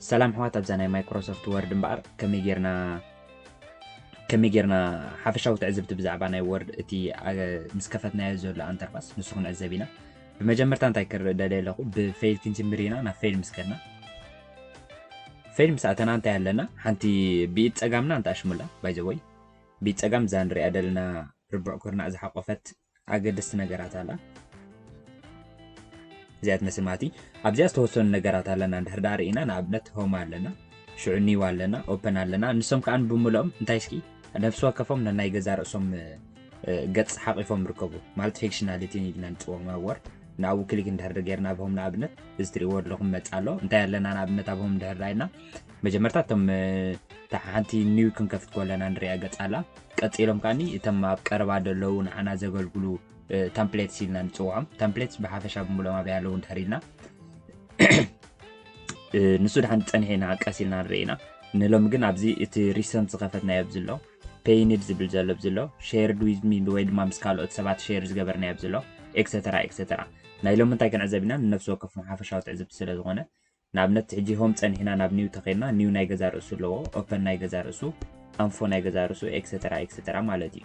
ሰላም ኣሕዋት፣ ኣብዛ ናይ ማይክሮሶፍት ወርድ እምበኣር ከመይ ጌርና ከመይ ጌርና ሓፈሻዊ ትዕዝብቲ ብዛዕባ ናይ ወርድ እቲ፣ ኣ፣ ምስ ከፈትናዮ ዘሎ ኣንተርፋስ ንሱ ክንዕዘብ ኢና። ብመጀመርታ እንታይ ክርኢ ደልየ ኣለኹ፣ ብፌይል ክንጅምር ኢና። ናብ ፌይል ምስ ከድና፣ ፌይል ምስ ኣተና እንታይ ኣለና? ሓንቲ ብኢድ ጸጋምና እንተኣሽሙላ፣ ባይ ዘ ወይ ብኢድ ጸጋም እዛ ንሪኣ ዘለና ርቡዕ ኩርናዕ ዝሓቆፈት ኣገደስቲ ነገራት ኣላ። እዚኣ ትመስል ማለት እዩ። ኣብዚኣ ዝተወሰኑ ነገራት ኣለና። እንድሕር ደኣ ርኢና፣ ንኣብነት ሆም ኣለና፣ ሽዑ ኒው ኣለና፣ ኦፐን ኣለና። ንሶም ከኣ ብምልኦም እንታይ እስኪ ነፍሲ ወከፎም ነናይ ገዛ ርእሶም፣ እ፣ ገጽ ሓቂፎም ይርከቡ። ማለት ፌክሽናሊቲ ኢልና ንጽውዖም ኣብ ወርድ። ንኣብኡ ክሊክ እንድሕር ጌርና ኣብ ሆም ንኣብነት እዚ ትርእይዎ ኣለኹም መጽእ ኣሎ። እንታይ ኣለና ንኣብነት ኣብ ሆም እንድሕር ዳኢልና መጀመርታ እቶም፣ እ፣ እታ ሓንቲ ኒው ክንከፍት ከለና ንሪኣ ገጽ ኣላ። ቀጺሎም ከኣኒ እቶም ኣብ ቀረባ ዘለዉ ንዓና ዘገልግሉ፣ እ፣ ታምፕሌትስ ኢልና ንጽውዖም። ታምፕሌትስ ብሓፈሻ ብምልኦም ኣበይ ኣለዉ እንድሕር ኢልና፣ እ፣ ንሱ ድሓን ጸኒሕና ቀስ ኢልና ንርኢ ኢና። ንሎሚ ግን ኣብዚ እቲ ሪሰንት ዝኸፈትናዮ ኣብዚ ኣሎ፣ ፔይንድ ዝብል ዘሎ ኣብዚ ኣሎ፣ ሼርድ ዊዝ ሚ ወይ ድማ ምስ ካልኦት ሰባት ሼር ዝገበርናዮ ኣብዚ ኣሎ፣ ኤክሰተራ ኤክሰተራ። ናይ ሎሚ እንታይ ክንዕዘብ ኢና? ንነፍሲ ወከፍና ሓፈሻዊ ትዕዝብቲ ስለ ዝኾነ፣ ንኣብነት ሕጂ ሆም ጸኒሕና ናብ ኒው ተኸድና፣ ኒው ናይ ገዛ ርእሱ ኣለዎ፣ ኦፐን ናይ ገዛ ርእሱ፣ ኣንፎ ናይ ገዛ ርእሱ፣ ኤክሰተራ ኤክሰተራ ማለት እዩ።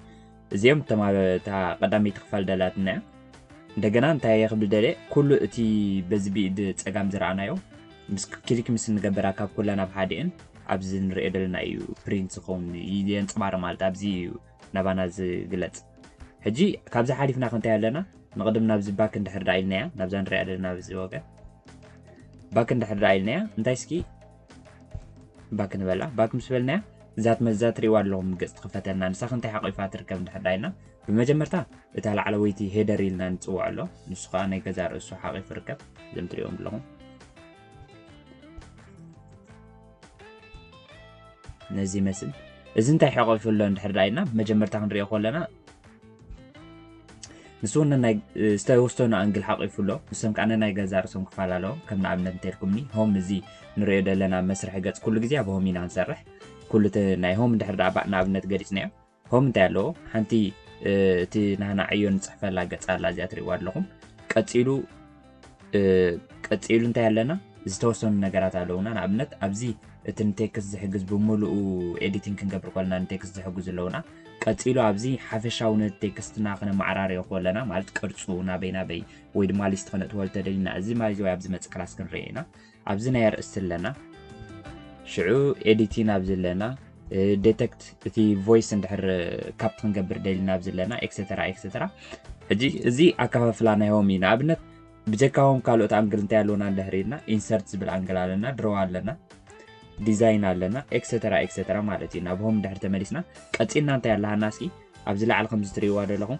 እዚኦም እቶም ኣብ እታ ቀዳመይቲ ክፋል ደላትና እያ። እንደገና እንታይ እየ ክብል ደልየ፣ ኩሉ እቲ በዚ ብኢድ ጸጋም ዝረኣናዮ ምስ ክሊክ ምስ እንገብራ ካብ ኩለን ኣብ ሓዲአን ኣብዚ ንሪኦ ዘለና እዩ ፕሪንት ዝኸውን፣ ይ-፣ የንጽባርቕ ማለት ኣብዚ እዩ ናባና ዝግለጽ። ሕጂ ካብዚ ሓሊፍና ክንታይ ኣለና? ንቕድም ናብዚ ባክ እንድሕር ደኣ ኢልናያ፣ ናብዛ ንሪኣ ዘለና ኣብዚ ወገን ባክ እንድሕር ደኣ ኢልናያ፣ እንታይ እስኪ ባክ ንበላ። ባክ ምስ በልናያ፣ እዛ ትመ-፣ እዛ ትሪእዋ ኣለኹም ገጽ ትኽፈተልና። ንሳ ክንታይ ሓቂፋ ትርከብ እንድሕር ደኣ ኢልና፣ ብመጀመርታ እታ ላዕለወይቲ ሄደር ኢልና ንጽውዖ ኣሎ። ንሱ ከኣ ናይ ገዛ ርእሱ ሓቂፉ ይርከብ። እዞም ትሪእዎም ኣለኹም። ነዚ ይመስል። እዚ እንታይ ሓቂፉ ኣሎ እንድሕር ደኣ ኢልና፣ ብመጀመርታ ክንሪኦ ከለና፣ ንሱ እውን ናይ፣ እ፣ ዝተወሰኑ ኣንግል ሓቂፉ ኣሎ። ንሶም ከኣ ናይ ገዛ ርእሶም ክፋል ኣለዎም። ከም ንኣብነት እንተልኩምኒ፣ ሆም እዚ ንሪኦ ዘለና መስርሒ ገጽ ኩሉ ግዜ ኣብ ሆም ኢና ንሰርሕ። ኩሉ እቲ ናይ ሆም እንድሕር ደኣ ባ-፣ ንኣብነት ገሊጽናዮ፣ ሆም እንታይ ኣለዎ? ሓንቲ፣ እ፣ እቲ ናህና ዕዮ ንጽሕፈላ ገጽ ኣላ፣ እዚኣ ትሪእዋ ኣለኹም። ቀጺሉ፣ እ፣ ቀጺሉ እንታይ ኣለና? ዝተወሰኑ ነገራት ኣለዉና። ንኣብነት፣ ኣብዚ እቲ ንቴክስት ዝሕግዝ፣ ብምሉኡ ኤዲቲንግ ክንገብር ከለና ንቴክስት ዝሕግዙ ኣለዉና። ቀጺሉ ኣብዚ ሓፈሻዊ ነቲ ቴክስትና ክነመዓራርዮ ከለና፣ ማለት ቅርጹ ናበይ ናበይ ወይ ድማ ሊስት ክነእትወሉ ተደሊና፣ እዚ ማለት ወይ ኣብዚ መጽእ ክላስ ክንርኢ ኢና። ኣብዚ ናይ ኣርእስቲ ኣለና። ሽዑ ኤዲቲን ኣብዚ ኣለና። እ፣ ዴቴክት እቲ ቮይስ እንድሕር ካፕት ክንገብር ደሊና ኣብዚ ኣለና፣ ኤክሰተራ ኤክሰተራ። ሕጂ እዚ ኣከፋፍላ ናይ ሆም እዩ። ንኣብነት ብጀካ ሆም ካልኦት ኣንግል እንታይ ኣለና እንድሕር ኢልና፣ ኢንሰርት ዝብል ኣንግል ኣለና፣ ድሮው ኣለና፣ ዲዛይን ኣለና፣ ኤክሰተራ ኤክሰተራ ማለት እዩ። ናብ ሆም እንድሕር ተመሊስና፣ ቀጺልና እንታይ ኣለሃና እስኪ ኣብዚ ላዕሊ ከምዚ ትርእይዋ ዘለኹም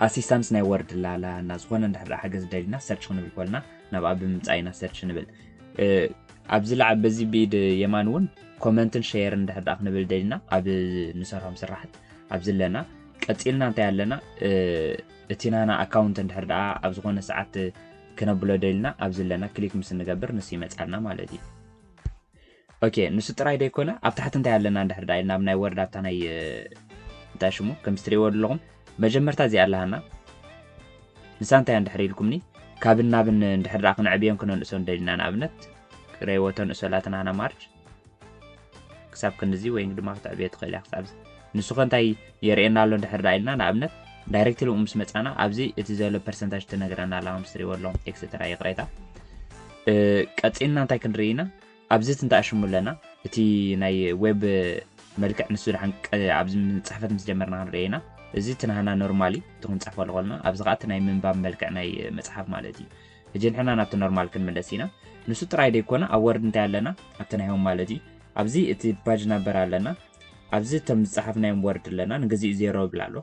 ኣሲስታንስ ናይ ወርድ ኣላ ኣለና። ዝኾነ እንድሕር ደኣ ሓገዝ ደሊና ሰርች ክንብል ከለና ናብኣ ብምምጻእ ኢና ሰርች ንብል። እ፣ ኣብዚ ላዕ-፣ በዚ ብኢድ የማን እውን ኮመንትን ሼር እንድሕር ደኣ ክንብል ደሊና ኣብ ንሰርሖም ስራሓት ኣብዚ ኣለና። ቀጺልና እንታይ ኣለና? እ፣ እቲ ናና ኣካውንት እንድሕር ደኣ ኣብ ዝኾነ ሰዓት ክነብሎ ደሊና ኣብዚ ኣለና። ክሊክ ምስ እንገብር ንሱ ይመጻልና ማለት እዩ። ኦኬ፣ ንሱ ጥራይ ደይኮነ፣ ኣብ ታሕቲ እንታይ ኣለና እንድሕር ደኣ ኢልና፣ ኣብ ናይ ወርድ ኣብታ ናይ፣ እ፣ እንታይ ሽሙ፣ ከም እትርእይዎ ዘለኹም፣ መጀመርታ እዚኣ ኣለሃና። ንሳ እንታይ እንድሕር ኢልኩምኒ፣ ካብን ናብን እንድሕር ደኣ ክነዕብዮን ክነንእሶን ደሊና፣ ንኣብነት፣ ክረይዎ ተንእሶ ኣላትና ሃና ማርጅ፣ ክሳብ ክንድዚ ወይ ድማ ክትዕብዮ ትኽእል እያ፣ ክሳብ እዚ። ንሱ ከ እንታይ የርእየና ኣሎ እንድሕር ደኣ ኢልና፣ ንኣብነት፣ ዳይሬክትሊ ምስ መጻና፣ ኣብዚ እቲ ዘሎ ፐርሰንታጅ ትነግረና ኣላ፣ ከም እትርእይዎ ኣለኹም፣ ኤክሰተራ፣ ይቕሬታ። እ፣ ቀጺልና እንታይ ክንርኢ ኢና? ኣብዚ እቲ እንተኣሽሙ ኣለና፣ እቲ ናይ ዌብ መልክዕ ንሱ ደሓን ቀ-፣ ኣብዚ ጽሕፈት ምስ ጀመርና ክንርኢ ኢና። እዚ እቲ ናህና ኖርማሊ፣ እቲ ክንጽሕፈሉ ከለና፣ ኣብዚ ከኣ እቲ ናይ ምንባብ መልክዕ ናይ መጽሓፍ ማለት እዩ። ሕጂ ንሕና ናብቲ ኖርማል ክንምለስ ኢና። ንሱ ጥራይ ደይኮነ፣ ኣብ ወርድ እንታይ ኣለና? ኣብቲ ናይ ሆም ማለት እዩ። ኣብዚ እቲ ፓጅ ናምበር ኣለና። ኣብዚ እቶም ዝጸሓፍናዮም ወርድ ኣለና። ንግዚኡ ዜሮ ይብል ኣሎ።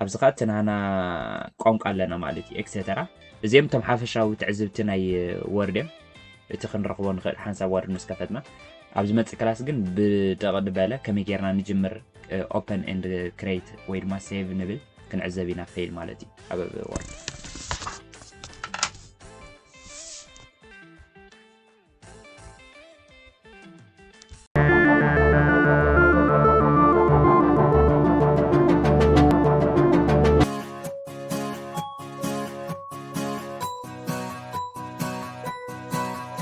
ኣብዚ ኸኣ እቲ ናህና ቋንቋ ኣለና ማለት እዩ፣ ኤክሰተራ። እዚኦም እቶም ሓፈሻዊ ትዕዝብቲ ናይ ወርድ እዮም። እቲ ክንረኽቦ ንኽእል ሓንሳብ ወርድ ምስ ከፈትና። ኣብ ዝመጽእ ክላስ ግን ብደቕ ዝበለ ከመይ ጌርና ንጅምር፣ እ፣ ኦፐን ኤንድ ክሬት ወይ ድማ ሴቭ ንብል ክንዕዘብ ኢና፣ ፌይል ማለት እዩ ኣብ ወርድ።